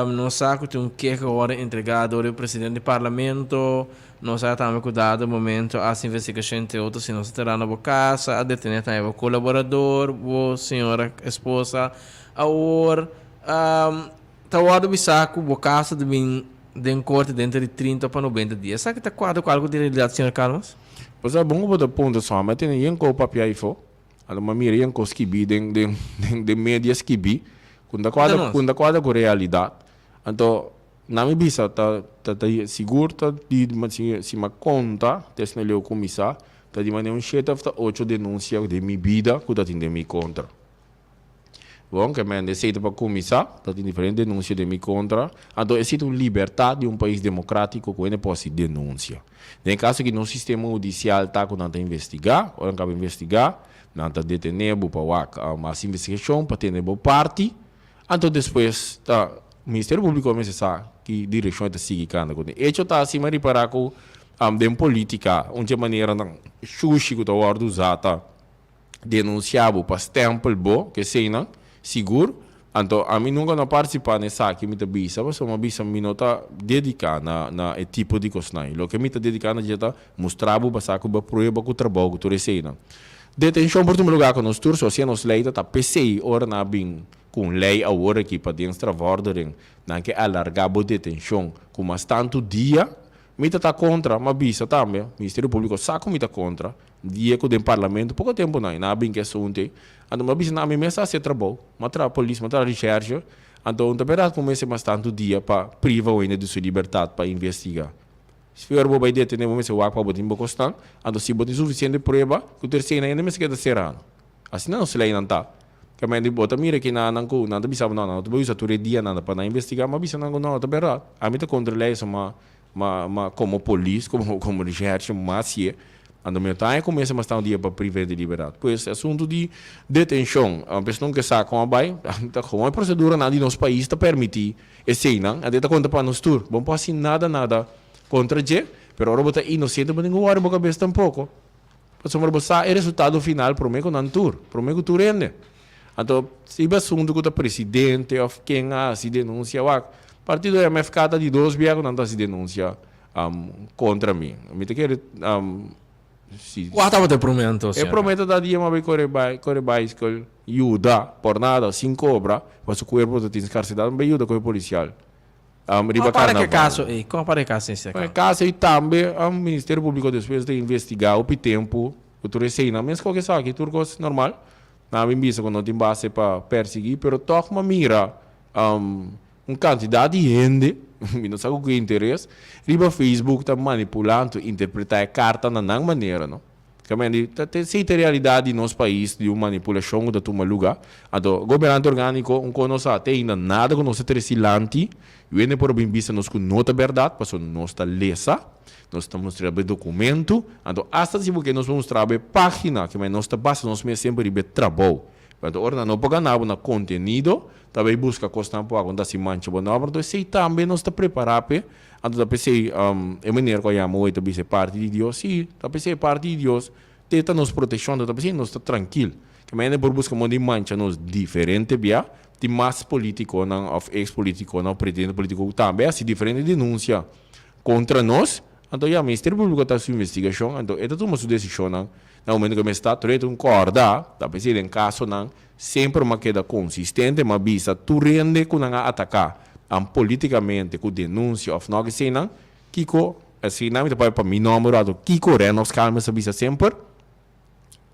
Nos sa ku tin un keho ku a wòrdu entregá dor di e presidente di parlamento. Nos a tambe ku dado momento a hasi investigashon entre otro si nos a tera na bo kasa, a detené tambe bo kolaborador, bo señora esposa. Awor ta wòrdu bisá ku bo kasa ta bin den korte denter di trinta pa nobenta dia. Esaki ta kuadra ku algu di realidat, señor Calmas? Bo sa bon ku bo ta puntra so mi a tene yen kou papia ayfo. Anto mi a mira yen kou skibí den den den media skibí ku no ta kuadra ku no ta kuadra ku realidat. Anto Na mi bisa ta ta ta sigur ta di si si m'a konta te asina leu kuminsá ta di manera un shete òf ta ocho denunsia den mi bida ku ta tin den mi kontra. Bon, ke men esei ta pa kuminsá, ta tin diferente denunsia den mi kontra. Anto esei ta un libertat di un pais demokrátiko ku hende por hasi denunsia. Den e kaso aki nos sistema hudisial ta ku nan ta investigá, ora nan kaba investigá nan ta detené bo pa wak hasi investigashon pa tene bo parti. Anto despues ta. Ministerio Públiko mester sa ki direkshon e ta sigui kanda ku. Echo ta asina ripará ku den polítika un dje maneranan shushi ku ta wòrdu usá ta denunsiá bo pa stèmpel bo ku eseinan sigur. Anto ami nunka no a partisipá na esaki mi ta bisa pasobra mi a bisa mi no ta dediká na na e tipo di kosnan. Loke mi ta dediká na dje ta mustra bo basá ku bo prueba ku trabou ku tur eseinan. Detenshon por tuma lugá ku nos tur so asia nos lei ta ta p'esei ora nan a bin ku un lei awor aki pa den strafvordering nan ke alargá bo detenshon ku mas tantu dia mi ta ta kontra mi a bisa tambe Ministerio Públiko sa ku mi ta kontra Dia ku den parlamento poko tempu nan a bin ku e asuntu ei. Anto mi a bisa nan ami mes a hasi e trabou. Mi a traha polis, mi a traha reshershe. Anto un ta berdad ku mester mas tantu dia pa priva un hende di su libertat pa investiga. Si ora bo bai detene bo mester wak pa bo tin bo kosnan. Anto si bo tin sufisiente prueba ku tercena hende mester keda sera. Asina nos leinan ta. Kamente bo ta mira kinanan ku nan ta bisa bo no nan no ta bai usa tur e dianan pa nan investiga. Mi a bisa nan ku no ta berdad. Ami ta kontra lei so ma Ma ma komo polis, komo komo recherche mas ye, anto mi no ta haña komo ese mas ta un dia pa privé di libertad. Pues e asuntu di detenshon, pesnan ke sa kon a bai, ta komo e proseduranan di nos pais ta permití eseinan, anto e ta konta pa nos tur. Bo no por hasi nada nada kontra dje, pero ora bo ta inosente bo tin ku wòri bo kabes tampoko. Pasobra bo sa e resultado final promé ku nan tur, promé ku tur hende. Anto, si bo asuntu ku ta presidente òf ken a hasi denunsia wak, partido MFK ta di dos bia ku nan ta hasi denunsia kontra mi. Mi ta kere si. Kua tabata e promé anto, E señor? promé ta ta dia mi a bai kore bai kore baiskel yuda por nada sin kobra, pasobra su kuerpo ta tin skarsedat, mi bai yuda ku e polisial. Riba Kon para ke karnaval. kaso ei? Kon para e kaso ei, E kaso ei tambe Ministerio Públiko despues ta investigá hopi tempu ku tur eseinan. Mes kos esaki tur kos normal. Nan a bin bisa ku no tin base pa persiguí, pero tòg mi a mira un kantidat di hende, mi no sa ku ki interes, riba Facebook ta manipulá anto interpretá e karta na nan manera, no. Kamente ta ta esei ta e realidat di nos pais di un manipulashon ku ta tuma luga. Anto gobernante orgániko un kon nos a te ainda nada ku nos ta trese dilanti i wende por a bin bisa nos ku no ta bèrdat pasobra nos ta lesa, nos ta mustra bo e dokumentu, anto asta si bo ke nos por mustra bo e página ke nos ta basa nos mes semper riba e trabou. Anto ora nan no por gana bo na kontenido ta bai buska kosnan por akonta si mancha bo nòmber anto esei tambe nos ta prepará p'e. Anto ta p'esei e manera ku a yama hoy ta bisa e parti di Dios? Sí, ta p'esei e parti di Dios te ta nos protekshon, anto ta p'esei nos ta trankil. Ke manera por buska moda di mancha nos diferente bia, tin mas politikonan òf eks politikonan òf presidente politiko ku tambe a hasi diferente denunsia kontra nos. Anto ya, Ministerio Públiko ta hasi su investigashon, anto e ta tuma su desishonnan na momento ku e mester ta. Tur e ta un kòrda, ta p'esei den kasonan Semper m'a keda konsistente, m'a bisa tur hende ku nan a ataká an politikamente ku denunsia òf nòk eseinan, kiko, eseinan mi ta papia pa mi nòmber ato, kiko Rennox Calmes a bisa semper?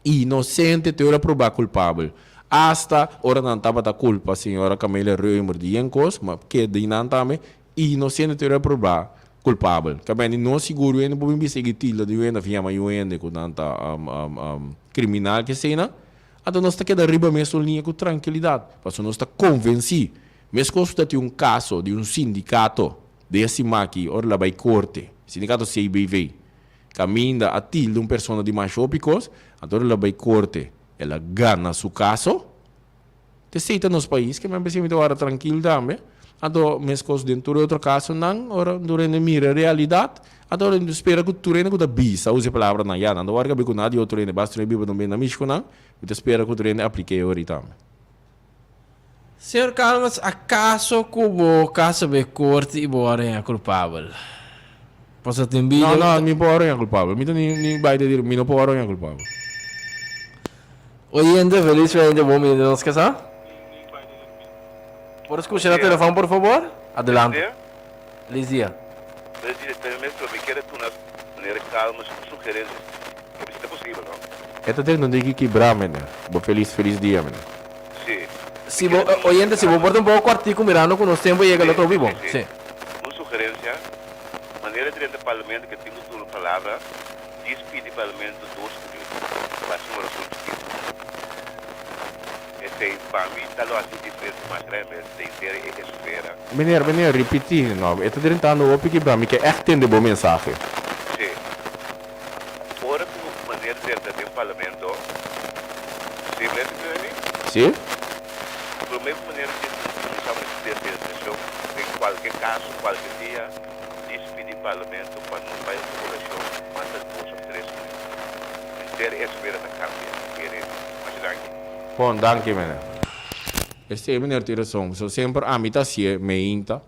Inosente te ora probá kulpabel. Asta ora nan tabata kulpa señora Camelia Römer di yen kos, m'a keda di nan tambe, inosente te ora probá kulpabel. Ta bende no sigur yu hende por bin bisa e tilda di yu hende òf yama yu hende ku nan ta kriminal ke eseinan. Anto nos ta keda riba mesun liña ku trankilidat, pasobra nos ta konvensí, meskos ku ta tin un kaso di un sindikato den e siman aki ora el a bai korte, sindikato CBV, kaminda a tilda un persona di masha hopi kos, anto ora el a bai korte el a gana su kaso. T'esei ta nos pais, ke men pens'é mi ta wòrdu trankil tambe. Anto meskos den tur e otro kasonan, ora tur hende mira e realidat, anto ora mi ta spera ku tur hende ku ta bisa usa e palabranan, ya, nan ta wòrdu kabi ku nada di otro hende, basta tur hende biba den benda mishi ku nan, mi ta spera ku tur hende aplik'é ora tambe. Señor Calmes, akaso ku bo kasa bo e korte i bo wòrdu haña kulpabel? Pasobra tin No, no, mi por wòrdu haña kulpabel. Mi ta ni ni bai ta di mi no por wòrdu haña kulpabel. Oyente, felis veinte bon bini den nos kasa. Por skucha na telefòn por fabor? Adelante. Felis dia. Felis dia. Pero mes mi kier tuna meneer Calmes un sugerencia si ta posibel no. E ta den donde ki kibra meneer. Bo felis felis dia meneer. Si. Si bo, oyente, si bo por ta un poco cortico mirando cu nos tempo yega lo ta hopi bon. Si. Un sugerencia, manera drenta parlamento ke tin cu tuma palabra. Dies pidi parlamento dos minuut pa hasi un oracion chikitu. Esey pa mi ta lo hasi un diferencia mas grandi mes den henter e esfera. Meneer, meneer, ripiti no. E ta drentando hopi kibra. Mi ke ègt tende bo mensahe. Sí. Ora ku meneer drenta den parlamento, sí, meneer ta tende mi? Sí. Prome ku meneer tin un. sa mester determinashon den kualke kaso, kualke dia, dispidi Parlamento pa no bai otro kolashon mas di dos òf tres luna. Henter e esfera ta kambia, kere. Masha danki. Bon, danki meneer. Esei meneer tin rason. So semper ami ta hacié meinta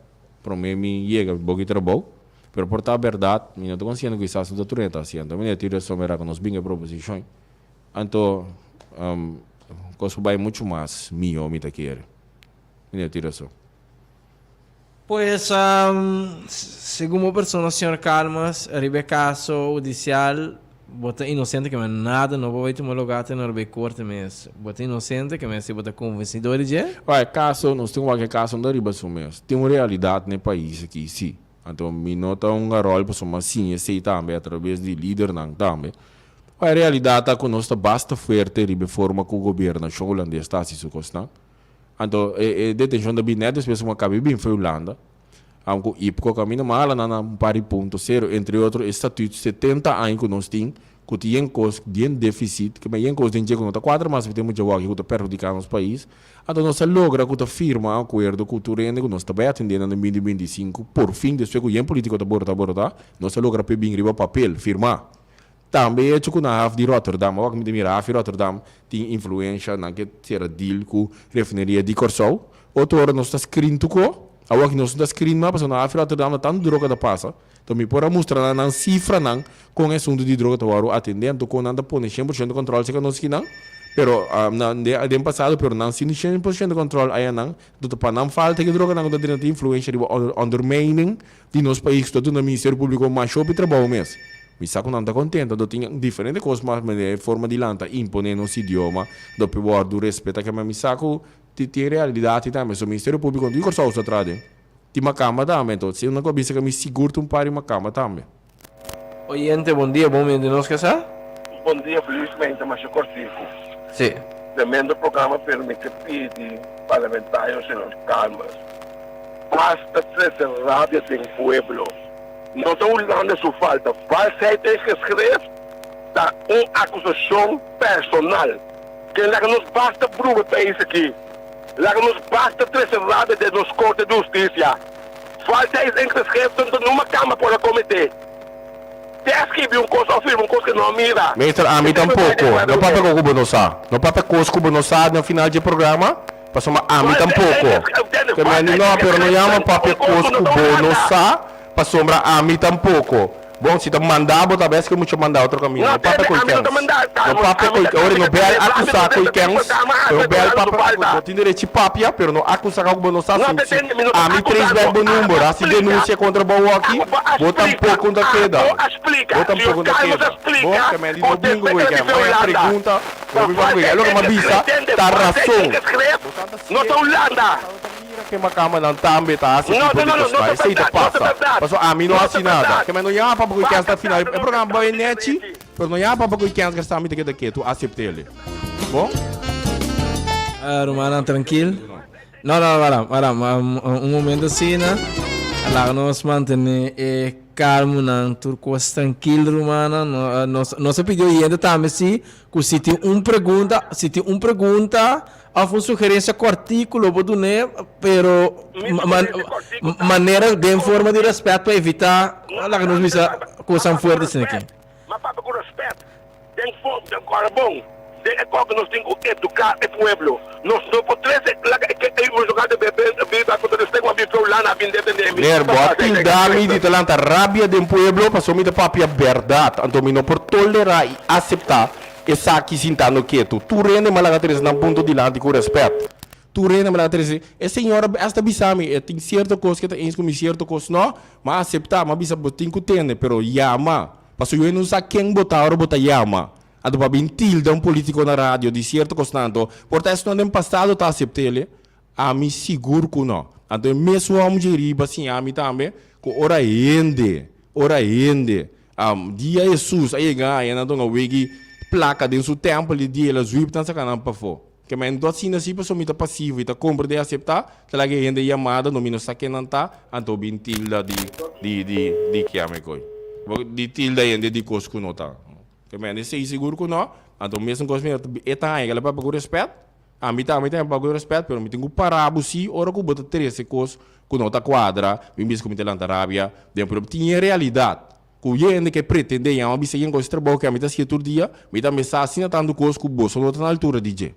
prome mi yega boki trabou. Pero por ta berdad mi no ta consiente cu kisas no ta tur hende ta haciendo. Meneer tin rason mira cu nos bin e proposicion. Anto cos por bay mucho mas miho mi ta kere. Meneer tin rason. Pues, segun bo persona, señor Calmas, riba e caso hudicial, bo ta inocente ke men nada no bo bay tuma lugar te no riba e corte mes. Bo ta inocente ke men si bo ta convenci door di dje? Wak e caso, nos tin wak e caso no ta riba su mes. Tin un realidad na e pais aki, si. Anto mi no ta hunga rol pasobra mi a siña esey tambe a traves di lidernan tambe. Wak e realidad ta cu nos ta basta fuerte riba e forma cu gobernacion Hulandes ta haci su cosnan. Anto e detencion ta bin net despues cu a caba di bin for Hulanda. Aunke cu IPCO caminda mala nan na un par di punto sero, entre otro e statuut 70 aña cu nos tin, cu tin yen cos, yen deficit, cu yen cos den dje cu no ta cuadra mas mester mucha waki cu ta perhudica nos pais. Anto nos a logra cu ta firma acuerdo cu tur hende cu nos ta bay atende nan den binti 25, por fin despues cu yen politico ta borota borota, nos a logra p'e bin riba papel, firma. Tambe e hecho ku na haf di Rotterdam, awor ku mi ta mira haf di Rotterdam tin influensha, nan ke sera deal ku refineria di Kòrsou. Otro ora nos ta screen tuko, awor aki nos no ta screen mas pasobra na haf di Rotterdam ta tantu droga ta pasa. Enton mi por a mustra nan nan sifranan kon e asuntu di droga ta wòrdu atendé, anto kon nan ta pone 100% kòntròl serka nos kinan. Pero den pasado pero nan sin 100% kòntròl ayanan, anto ta pa nan falta ki droganan ku ta drenta tin influensha riba ondermijning di nos pais ku ta duna Ministerio Públiko mas hopi trabou mes. Mi sa ku nan ta kontento, anto tin diferente kos mas manera e forma di lanta imponé nos idioma do por wòrdu respetá kema mi sa ku tin realidat ei tambe. So Ministerio Públiko no tin Kòrsou so atrás den. Tin makamba tambe. Anto si nan ku a bisa ku mi sigur tin un par di makamba tambe. Oyente, bon dia, bon bini di nos kasa. Bon dia felizmente masha kortiku. Si. Tremendo programa pero mi ke pidi parlamentario señor Calmes basta trece rabia den pueblo no ta Hulanda su falta valsheid en geschrift ta un acusacion personal ke laga nos basta bruma e pais aki laga nos basta trece rabia den nos corte di husticia valsheid en geschrift ta numa cama por a comete. Te a skibi un kos of firma un kos ke no a mira. Meester, ami tampoko. No papia kos ku bo no sa. No papia kos ku bo no sa na final dje programa, pasobra ami tampoko. Ke mende no, pero no yama papia kos ku bo no sa, pasobra ami tampoko. Bon, si ta manda bo ta bes ke mucha manda otro kaminda. No papia koe kens. No papia koe, ora no bel akusá koe kens, no bel papia akusá. Bo tin derechi papia, pero no akusá kos ku bo no sa. Si ami trace back bo number, hasi denunsia kontra bo awoki. Bo tampoco ta keda. Bo tampoco ta keda. Bo ke men di no bingo ku e ke. Maya pregunta, no bin papia ku e ke. Loke m'a bisa ta rason. Bo ta mira ke makamanan tambe ta hasi tipo di kosnan. Esei ta pasa. Pasobra ami no hasi nada. Ke men no yama papia ku e ke hasta final. E programa bai nechi, pero no yama papia ku e ke hasta ami ta keda ketu. Asept'el. Bon? Rumannan trankil. No, no, para, para, un momento asina. Laga nos mantené e calmonan, tur cos tranquil, rumannan. No, nos, nos a pidi oyente tambe si, cu si tin un pregunta, si tin un pregunta of un sugerencia cortico lo por dun'é, pero man, manera den forma di respet pa evita, laga nos bisa cosnan fuerte asina aki. Ma papia cu respet. Den for, den kòrda bon, den e kòke nos tin ku eduká e pueblo. Nos no por trese laga e ke e muchanan de bebe biba ku ta despues ku a bin Fulano a bin defendé mi. Meneer, bo a tilda mi di ta lanta rabia den pueblo pasobra mi ta papia bèrdat. Anto mi no por tolerá i aseptá esaki sintando ketu. Tur hende mi a laga trese nan punto dilanti ku rèspèt. Tur hende mi a laga trese. E señora hasta bisa mi, e tin sierto kos ku e ta eens ku mi, sierto kos no. Mi a aseptá, mi a bisa bo tin ku tende, pero yama. Pasobra yo no sa ken bo ta ora bo ta yama. Anto pa bin tilda un politico na radio di cierto cosnan anto por ta esnan den pasado ta aceptele? Ami sigur cu no. Anto e mesun hom dje riba siña mi tambe cu ora hende, ora hende, dia Jesus a yega aya nan ta wegi placa den su tempel di dia el a zwip nan saca nan pafo. Ke men no asina si pasobra mi ta pasivo i ta komprende i aseptá, ta laga e hende yamada, no mi no sa ken nan ta, anto bin tilda di di di di kiami koi. Bo di tilda hende di kos ku no ta. Ke men esei sigur ku no, anto mesun kos mi e ta haña kila papia ku respèt. Ami tambe ta pa ku rèspèt, pero mi tin ku para bo si ora ku bo ta trese kos ku no ta kuadra, mi bisa ku mi ta lanta rabia den pueblo. Tin e realidat ku hende ke pretendé yama bisa yen kos trabou ke ami ta hasié tur dia, mi tambe sa asina tantu kos ku boso no ta na altura di dje.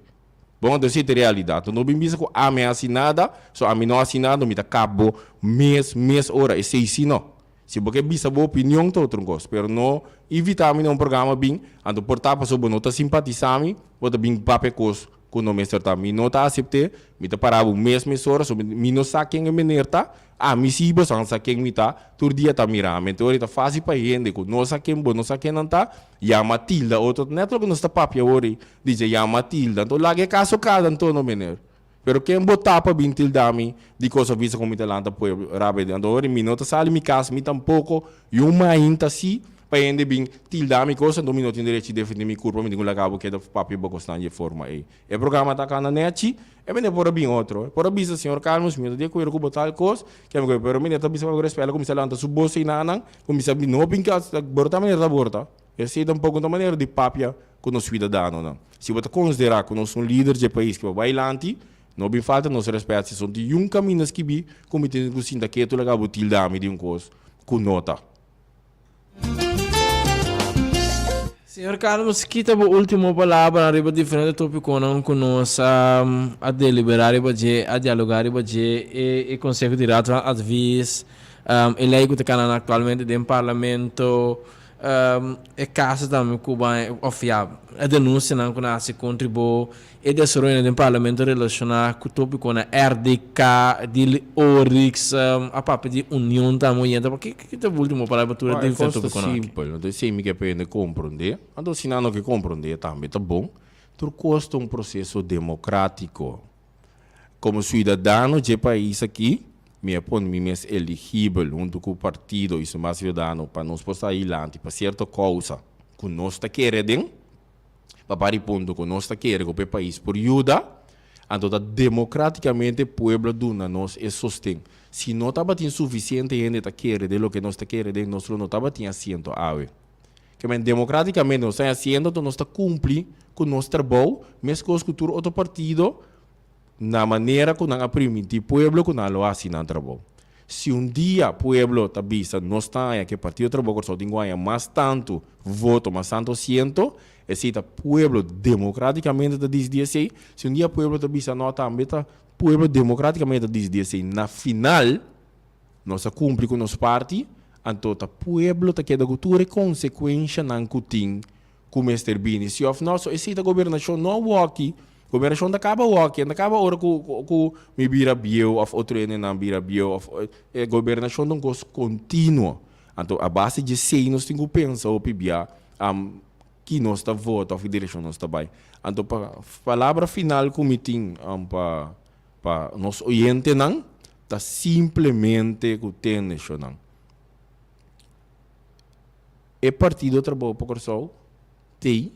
Bon, anto esei ta e realidat. No bin bisa ku ami a hasi nada, so ami no a hasi nada, mi ta kap bo mes mes ora. Esei si no. Si bo ke bisa bo opinion ta otro kos, pero no invita mi na un programa bin, anto por ta pasobra bo no ta simpatisa mi, bo ta bin papia kos ku no mester ta. Mi no ta asept'é, mi ta para bo mes mesora, so mi no sa ken e mener ta, ami si bo sa ken mi ta, tur dia ta mira mi. Anto ora ta fásil pa hende ku no sa ken bo no sa ken nan ta, yama tilda otro, nèt loke nos ta papia awor ei, dice yama tilda, anto laga e kaso kada anto no mener. Pero ken bo ta pa bin tilda mi di cos of bisa cu mi ta lanta pueblo rabia di? Anto ora mi no ta sali mi cas, mi tampoco, y un mainta si pa hende bin tilda mi cos, anto mi no tin derecho di defende mi curpa, mi tin cu laga bo keda papia bo cosnan di e forma ey. E programa ta cana nechi, e mende por a bin otro, e por a bisa señor Carlos mi no ta di acuerdo cu bo tal cos, ke mi pero mende ta bisa pa respet, el a cuminsa lanta su bos eynanan, cuminsa bin no bin cas, borta manera ta borta. Esei tampoko no ta manera di papia ku nos siudadanonan. Si bo ta konsiderá ku nos un lider dje pais ku bo bai lanti, no bin falta nos rèspèt si son tin yun kaminda skibí ku mi tin ku sinta ketu laga bo tilda mi di un kos ku no ta. Señor Carlos, ki ta bo ultimo palabranan riba diferente topikonan ku nos a deliberá riba dje, a dialogá riba dje, e konseho di Raad van Advies, e lei ku ta kanando aktualmente den Parlamento, E kaso tambe ku ban òf ya e denunsianan ku nan hasi kontra bo, e desaroyonan den parlamento relashoná ku topikonan RDK, di Oryx, a papia di union tambe oyente. Ki ki ta bo ultimo palabra pa tur e E diferente kos ta topikonan aki? simpel, no ta esei mi ke pa hende komprondé. Anto si nan no ke komprondé tambe ta bon. Tur kos ta un proseso demokratiko. Komo siudadano dje pais aki, mi a pone mi mes eligibel huntu ku partido i su mas siudadano pa nos por sta ahilanti pa sierto kousa ku nos ta kere aden, pa pari punto ku nos ta kere ku pa e pais por yuda, anto ta demokratikamente pueblo a duna nos e sosten. Si no tabatin sufisiente hende ta kere den loke nos ta kere aden, nos lo no tabatin asiento awe. Ke men demokratikamente nos ta hasiendo anto nos ta kumpli ku nos trabou meskos ku tur otro partido na manera ku nan a primintí pueblo ku nan lo hasi nan trabou. Si un dia pueblo ta bisa nos ta haña ke Partido Trabou Kòrsou tin ku haña mas tantu voto, mas tantu asiento, esei ta pueblo demokratikamente ta disidí esei. Si un dia pueblo ta bisa no tambe ta pueblo demokratikamente ta disidí esei. Na final. Nos a kumpli ku nos parti, anto ta pueblo ta keda ku tur e konsekuenshanan ku tin ku mester bini. Si òf no, so esei ta gobernashon no a wòki. Gobernashon ta kaba wòki, en ta kaba ora ku ku mi bira bieu òf otro hendenan bira bieu òf e gobernashon ta un kos kontinuo. Anto a base di esei nos tin ku pensa hopi bia ki nos ta vota òf ki direkshon nos ta bai. Anto pa palabra final ku mi tin pa Pa nos oyentenan ta simplemente ku tende shonan. E partido Trabou pa Kòrsou t'ei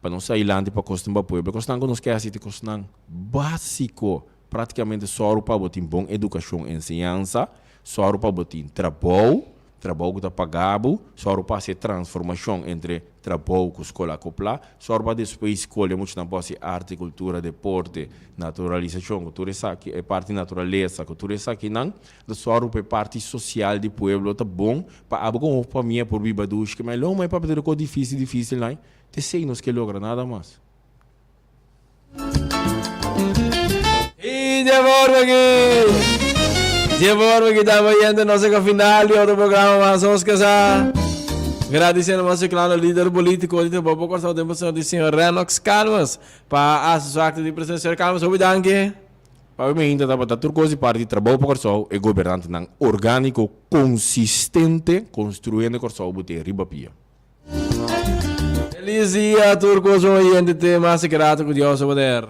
pa nos ailanti pa kosnan pa pueblo. Kosnan ku nos ke hasi ta kosnan básiko. Práktikamente sòru pa bo tin bon edukashon, enseñansa, sòru pa bo tin trabou, Trabou ku ta paga bo, sòru pa hasi e transformashon entre trabou ku skol akoplá, sòru pa despues skol e muchanan por hasi arte, kultura, deporte, naturalisashon ku tur esaki, e parti naturalesa ku tur esakinan, ta sòru pa e parti sosial di pueblo ta bon pa abo komo famia por biba dushi. Ke mai lo mai papia tur e kos difisil difisil nai, ta esei nos ke logra nada mas. Y de forma que de forma que estamos yendo nos a final de otro programa más Oscar sa. Agradeciendo más claro líder político de Bobo Corsao tempo señor de señor Renox Calmas pa a su acto de presencia señor Calmas hopi danki. Papi mi hinta tabata tur kos di parti Trabou pa Kòrsou e gobernantenan orgániko konsistente konstruyendo Kòrsou bo te riba pia. Feliz dia tur cos oyente te mas grato cu Dios a poder.